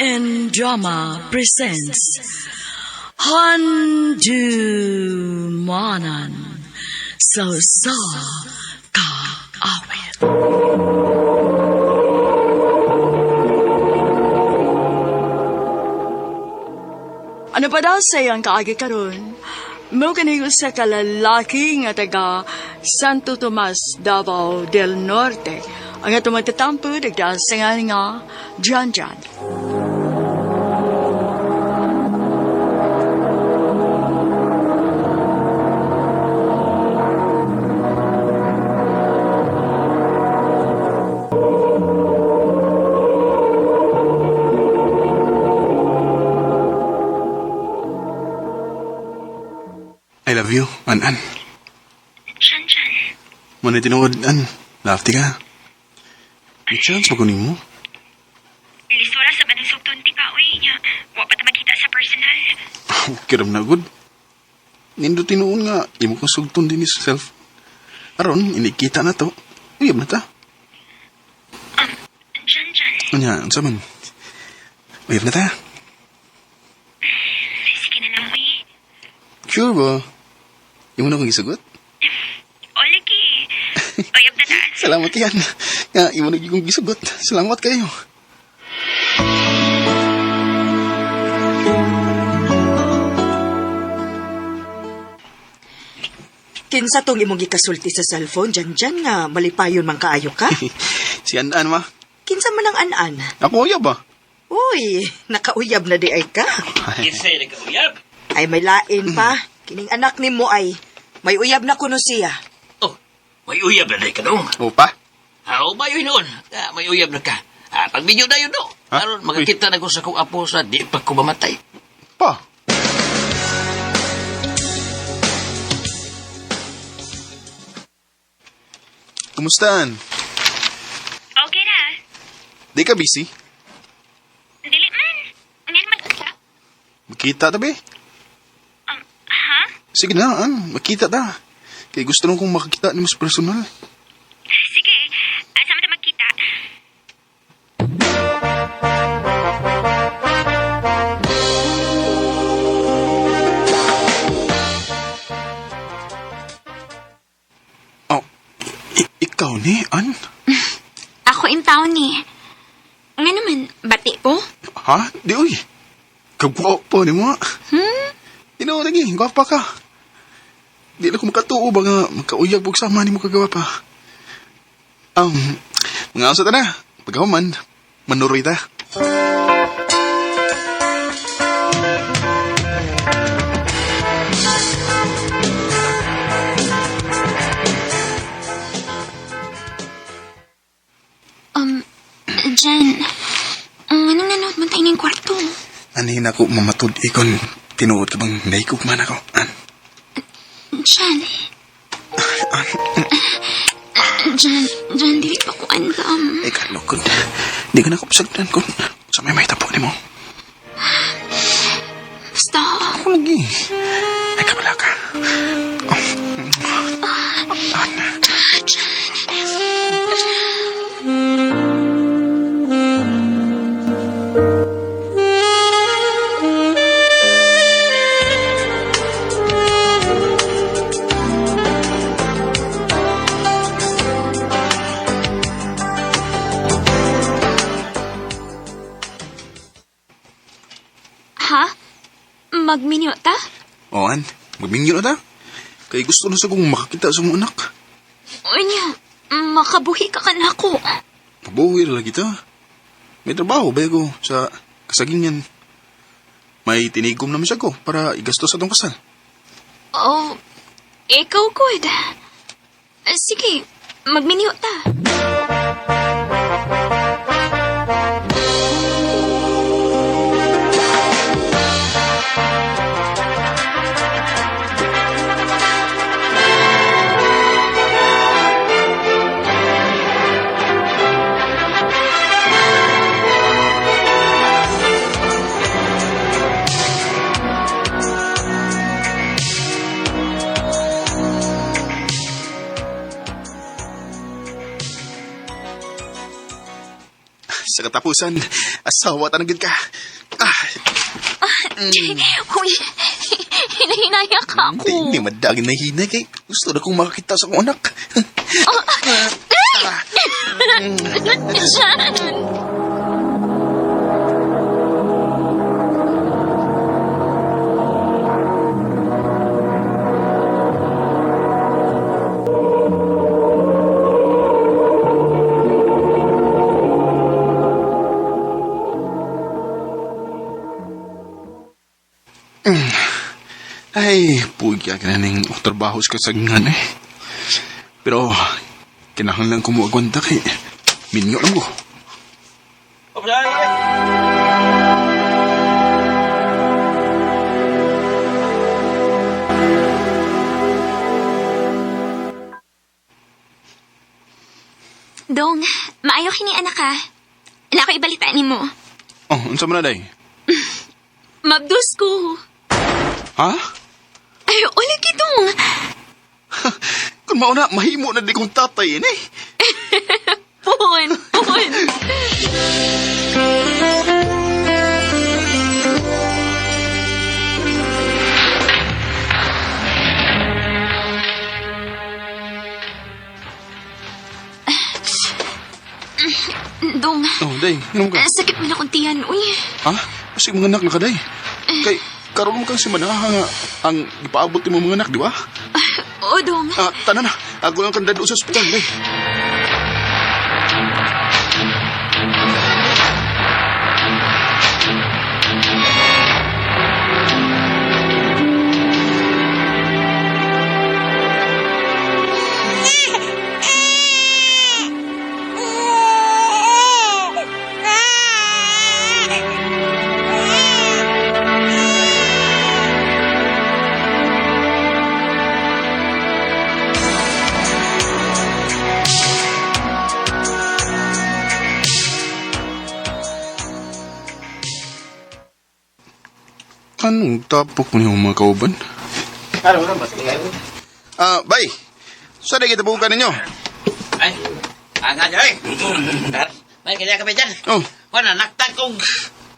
RN Drama presents Handumanan sa Usa Ka Awit. Ano pa daw sa iyang kaagi karon? Mo kani usa ka lalaki nga taga Santo Tomas, Davao del Norte. Ang atong magtatampo nagdasangan nga Jan Jan. I love you, an-an. Jan, Jan. Muna tinuod, an. Love ka. May chance pa kunin mo. Lisura sa banang sugton ti ka, uy niya. Wa pa ta magkita sa personal. Kiram na good. Nindo tinuon nga, imo kong sugton din sa self. Aron, inikita na to. Uyab na ta. Jan, Jan. Unya, unsa man. Uyab na ta. Sige na lang, uy. Sure ba? Imo na kong gisugot? O, lagi. Uyab na ta. Salamat yan. Nga, imo na kong gisugot. Salamat kayo. Kinsa tong imong gikasulti sa cellphone dyan dyan nga malipayon man kaayo ka? Si An-an ma. Kinsa man ang an-an? Ako uyab ba? Uy, nakauyab na di ay ka. Kinsay nagkauyab. Ay may lain pa. Kining anak nimo ay may uyab na kuno siya. Oh, may uyab na ka dong. Opa? How ba yun noon? Ah, may uyab na ka. Ah, pag-video na yun do. Ha? Aron, makakita na ko sa kong apo sa di pa ko mamatay. Pa? Kumusta, An? Okay na. Di ka busy? Dili man. Nga naman ka. Magkita ta, be? Ha? Sige na, An. Magkita ta. Kay gusto nung kong makakita ni mas personal. Sige. Asa man ta magkita? Oh, ikaw ni, An? Ako in town ni. Nga naman, bati ko. Ha? Di, uy. Kagwapo ni mo. Hmm? Ino, lagi. Gwapa ka. Di na ko makatuo ba nga makauyag bug sama ni mo kagwapa. Mga asa ta na. Pagkahuman, manuroy ta. Jan. Anong nanood mo tayo ng kwarto? Anihin ako mamatud ikon. Tinuod ka bang naikog man ako? An? Jan. Jan, Jan, dili pa ko andam. Ay, kalokod. Di ka na ako pasagdan kung sa may tapo ni mo. Basta, Ako lagi. Ay, kabala ka. Oh. An? Ha? Magminyo ta? O, An. Magmingyo na ta. Kay gusto na sa kong makakita sa mong anak. Unya, makabuhi ka kanako. Pabuhi na lagi ta. May trabaho ba ko sa kasagingan. May tinigom naman siya ko para igastos sa tong kasal. Oh, ikaw good. Sige, magminyo ta. Sa katapusan, asawa tanang ka. Ah, Uy, hinahinaya ka ako. Hindi, madagin na hinay kay gusto na kong makakita sa akong anak. Jan! Ay, pugya ka na ning trabaho sa kasagngan eh. Pero, kinahanglan ko mo agwanta kay minyo lang ko. Dong, maayo kini anak ka. Wala ko ibalita nimo. Oh, unsa man na day? Mabdus ko. Ha? Ay, wala kitong. Kung mauna, mahimo na di kong tatay eh. Pun, pun. Dong, Oh, day, inom ka. sakit mo na kong tiyan, uy. Ha? Kasi mga anak na ka, day. Kay, karon mo kang si Manaha nga ang ipaabot ni mo mga anak, di ba? Oo, Dong. Ah, tanan na. Ako lang kang dado sa ospital, day. Anong tapok mo niyong mga kauban? Ah, bay. Saan na kita bukan ninyo? Ay, ang nga dyan, eh. May kanya kami dyan. Oh, Wala, naktag kong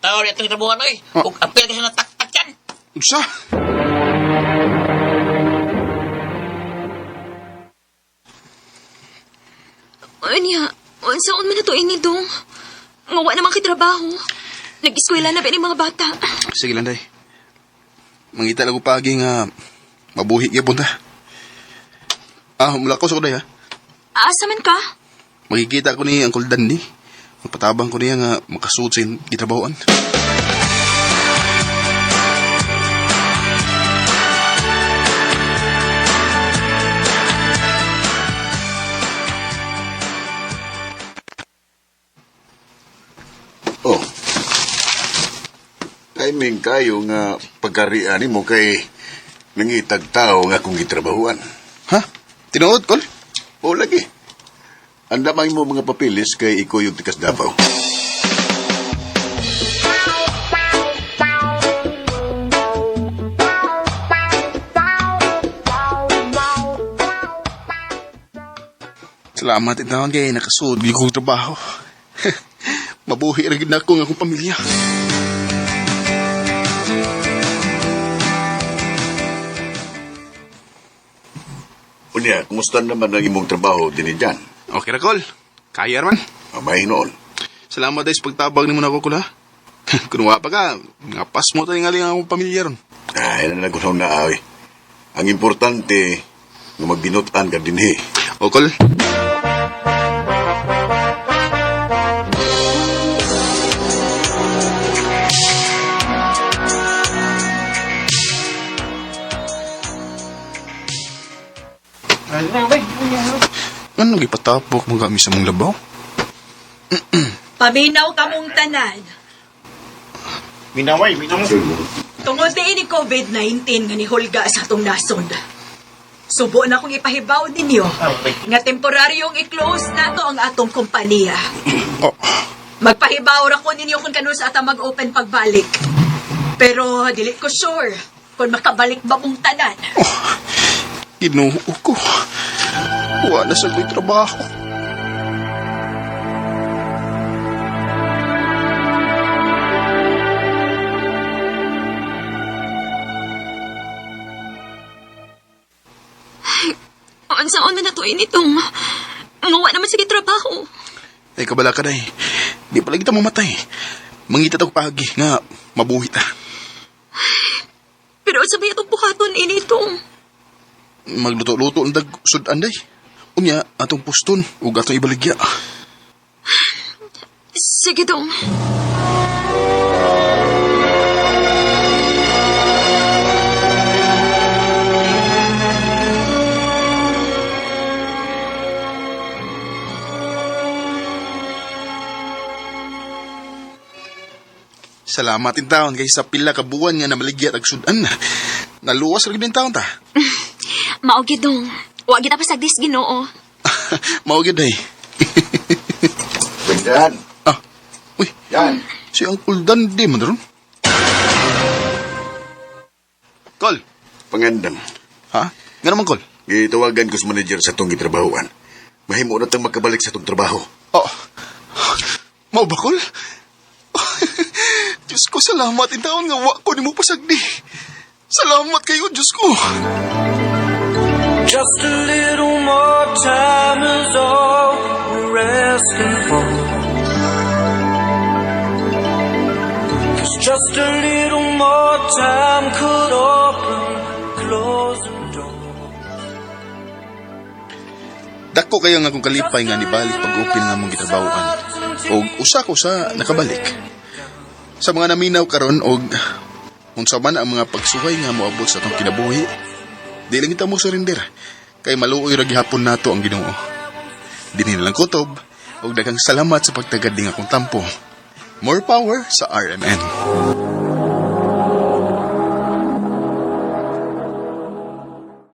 tao rin itong trabuhan, oy. Oh. Ug apil kasi nataktak yan. unsa? Anya, unsaon man na to ini, Dong? Nga wa naman kay trabaho. Nag-eskwela na ba ni mga bata? Sige lang, day. Mangita lang ko pagi nga mabuhi gyapon ta. Ah, mula ko sa ko, day, ha? Asa man ka? Makikita ko ni Uncle Danny. Magpatabang ko niya nga makasuot sa gitrabahoan. Oh. Timing kayo nga pagkarian mo kay nangitag tao nga akong gitrabahuan. Ha? Tinuod, Kol? O lagi. Andamay mo mga papilis kay iko yung tikas Davao. Salamat itaon kay nakasuot gyud kong trabaho. Mabuhi ra gyud nako ang akong pamilya. Unya, kumusta naman ang imong trabaho din dyan? Okay ra, Kol. Kaya man. Amay noon. Salamat dahil sa pagtabang nimo nako, Kol, ha? Kung wa pa ka, ngapas mo tayo nga akong pamilya ron. Ay, na nagunaw na ay. Ang importante, nga magbinutan ka dinhi. O, Kol. Ano gipatapok mo kami sa mong labaw? Paminaw kamong tanan. Minaway, minaway. Tungod ni ini COVID-19 nga nihulga sa atong nasod. Subo na kong ipahibaw ninyo nga temporaryong i-close nato ang atong kompanya. Oh, Magpahibaw ra ko ninyo kung kanus ata mag-open pagbalik. Pero dili ko sure kung makabalik ba mong tanan. Ginoo ko. Wala sa ko'y trabaho. Unsaon man na to ini dong? Nga wa naman sige trabaho. Ay, kabala ka day. Di pala kita mamatay. Mangita tag pagi nga mabuhi ta. Pero unsa may atong buhaton ini dong? Magluto-luto ang dag sudan day. Unya, atong puston ug atong ibaligya. Sige dong. Salamat in taon kay sa pila ka buwan nga namaligya tag sudan. Naluwas ra gid in taon ta. Mao gyud dong. Wa gyud ta pasagdis Ginoo. Mao gyud day. Bendan. Ah. Uy, Yan. si Uncle Dandy man ron. Kol. Pangandam. Ha? Nga naman, Kol? Gitawagan ko sa manager sa itong gitrabahoan. Mahimo na tang makabalik sa itong trabaho. Oh. Mao ba, Kol? Diyos ko, salamat in taon nga wa ko nimo pasagdi. Salamat kayo, Diyos ko. Just a little more time is all we're asking for. 'Cause just a little more time could open closing doors. Dako kayo nga akong kalipay nga nibalik pag-upin nga mong gitrabahoan. Og usa ko sa nakabalik. Sa mga naminaw karon og unsa man ang mga pagsuhay nga moabot sa atong kinabuhi, di lang kita mo surrender kay maluoy ra gihapon nato ang Ginoo. Dinhi na lang kutob og daghang salamat sa pagtagad ning akong tampo. More power sa RMN.